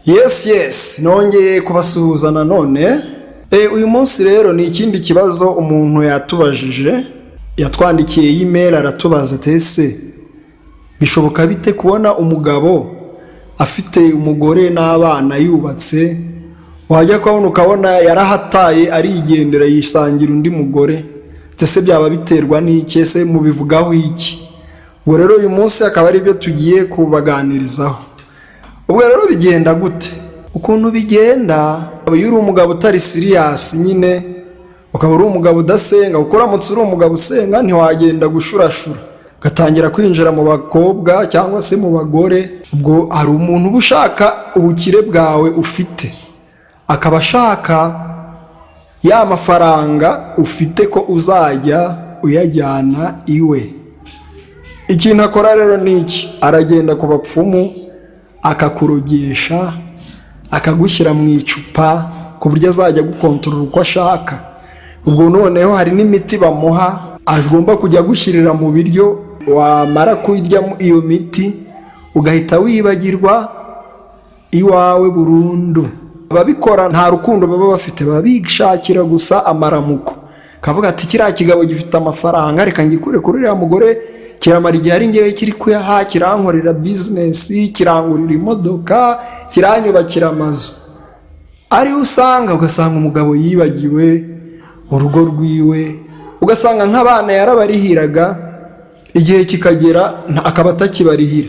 Yes, nongeye kubasuhuza nanone. Uyu munsi rero ni ikindi kibazo umuntu yatubajije, yatwandikiye email aratubaza ati: "Ese bishoboka bite kubona umugabo afite umugore n'abana yubatse, wajya kubona ukabona yarahataye, arigendera, yisangira undi mugore? Ese byaba biterwa n'iki? Ese mubivugaho iki?" Ubwo rero uyu munsi akaba ari byo tugiye kubaganirizaho. Ubwo rero bigenda gute? Ukuntu bigenda, iyo uri umugabo utari serious nyine, ukaba uri umugabo udasenga, kuko uramutse uri umugabo usenga ntiwagenda gushurashura ugatangira kwinjira mu bakobwa cyangwa se mu bagore. Ubwo hari umuntu uba ushaka ubukire bwawe ufite, akaba ashaka ya mafaranga ufite ko uzajya uyajyana iwe. Ikintu akora rero ni iki? Aragenda ku bapfumu, akakurogesha, akagushyira mu icupa ku buryo azajya agukontorora uko ashaka. Ubwo noneho hari n'imiti bamuha agomba kujya agushyirira mu biryo, wamara kurya iyo miti ugahita wibagirwa iwawe burundu. Ababikora nta rukundo baba bafite, baba bishakira gusa amaramuko. Kavuga ati: "Kiriya kigabo gifite amafaranga, reka ngikure kuri uriya mugore, kiramara igihe ari ngewe kiri kuyaha, kirankorera business, kirangurira imodoka, kiranyubakira amazu." Ariho usanga, ugasanga umugabo yibagiwe urugo rwiwe, ugasanga nk'abana yarabarihiraga, igihe kikagera akaba atakibarihira,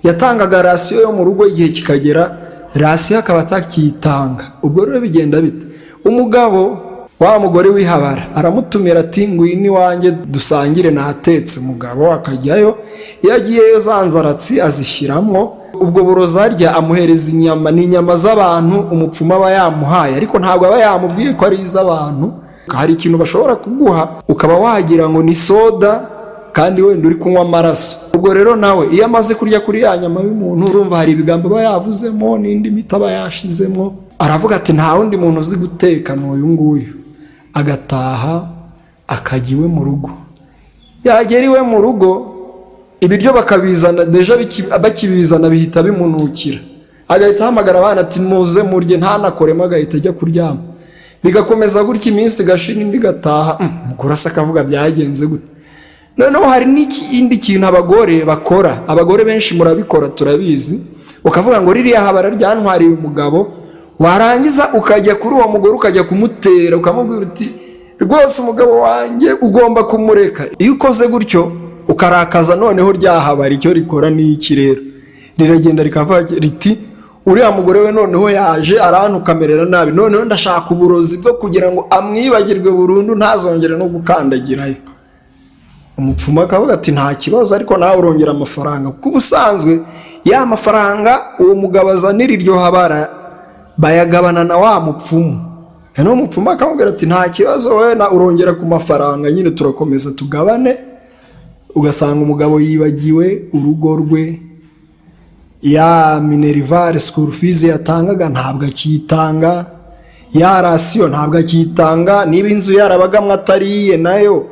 yatangaga ration yo mu rugo, igihe kikagera ration akaba atakiyitanga. Ubwo rero bigenda bite? Umugabo wa mugore w'ihabara aramutumira ati: "Ngwino iwanjye dusangire, natetse." Umugabo akajyayo. Iyo agiyeyo, za nzaratsi azishyiramo ubwo burozi arya, amuhereza inyama. Ni inyama z'abantu umupfumu aba yamuhaye, ariko ntabwo aba yamubwiye ko ari iz'abantu. Hari ikintu bashobora kuguha ukaba wagira ngo ni soda kandi wenda uri kunywa amaraso. Ubwo rero nawe iyo amaze kurya kuri ya nyama y'umuntu, urumva hari ibigambo aba yavuzemo n'indi miti aba yashizemo, aravuga ati: "Nta wundi muntu uzi guteka, ni uyu nguyu." Agataha, akajya iwe mu rugo. Yagera iwe mu rugo, ibiryo bakabizana, déjà bakibizana bihita bimunukira, agahita ahamagara abana ati: "Muze murye." Ntanakoremo, agahita ajya kuryama. Bigakomeza gutya, iminsi igashira, indi igataha. Umugore asa akavuga: "Byagenze gute?" Noneho hari n'ikindi kintu abagore bakora, abagore benshi murabikora, turabizi. Ukavuga ngo: "Ririya habara ryantwariye umugabo." Warangiza ukajya kuri uwo mugore, ukajya kumutera, ukamubwira uti: "Rwose umugabo wanjye ugomba kumureka." Iyo ukoze gutyo ukarakaza noneho ryahabara, icyo rikora ni iki rero? Riragenda rikavuga riti: "Uriya mugore we noneho yaje arantukamerera nabi, noneho ndashaka uburozi bwo kugira ngo amwibagirwe burundu, ntazongere no gukandagirayo." Umupfumu akavuga ati: "Nta kibazo, ariko nawe urongera amafaranga." Kuko ubusanzwe ya mafaranga uwo mugabo azanira iryo habara bayagabana na wa mupfumu. Noneho umupfumu akamubwira ati: "Nta kibazo, wowe na urongera ku mafaranga nyine, turakomeza tugabane." Ugasanga umugabo yibagiwe urugo rwe, ya minerval, school fees yatangaga ntabwo akiyitanga, ya ration ntabwo akiyitanga, niba inzu yarabagamo atariye nayo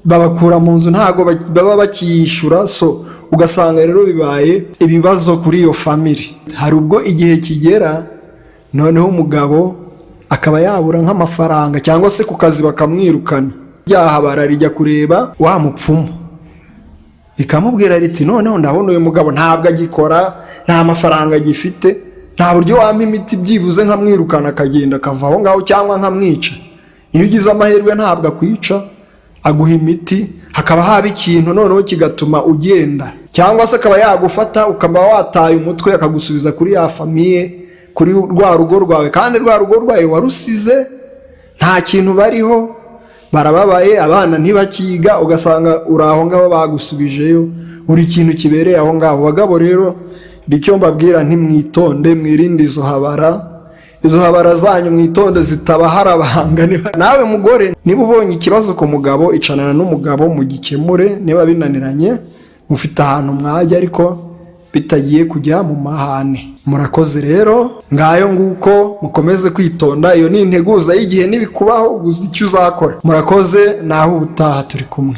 babakura mu nzu, ntabwo baba bakiyishyura. So ugasanga rero bibaye ibibazo kuri iyo family. Hari ubwo igihe kigera noneho umugabo akaba yabura nk'amafaranga, cyangwa se ku kazi bakamwirukana. Ryahabara rijya kureba wa mupfumu, rikamubwira riti: "Noneho ndabona uyu mugabo ntabwo agikora, nta mafaranga agifite, nta buryo wampa imiti byibuze nkamwirukana akagenda, akava aho ngaho, cyangwa nkamwica?" Iyo ugize amahirwe ntabwo akwica, aguha imiti, hakaba haba ikintu noneho kigatuma ugenda, cyangwa se akaba yagufata ukaba wataye umutwe, akagusubiza kuri ya famille, kuri rwa rugo rwawe, kandi rwa rugo rwawe warusize nta kintu bariho, barababaye, abana ntibakiga, ugasanga uri aho ngaho bagusubijeyo, buri kintu kibereye aho ngaho. Bagabo rero, icyo mbabwira, ntimwitonde, mwirinde izo habara, izo habara zanyu mwitonde zitabaharabanga. Nawe mugore, niba ubonye ikibazo ku mugabo, icanana n'umugabo mugikemure. Niba binaniranye, mufite ahantu mwajya, ariko bitagiye kujya mu mahane. Murakoze rero, ngayo nguko, mukomeze kwitonda. Iyo ni integuza y'igihe, nibikubaho uzi icyo uzakora. Murakoze, naho ubutaha turi kumwe.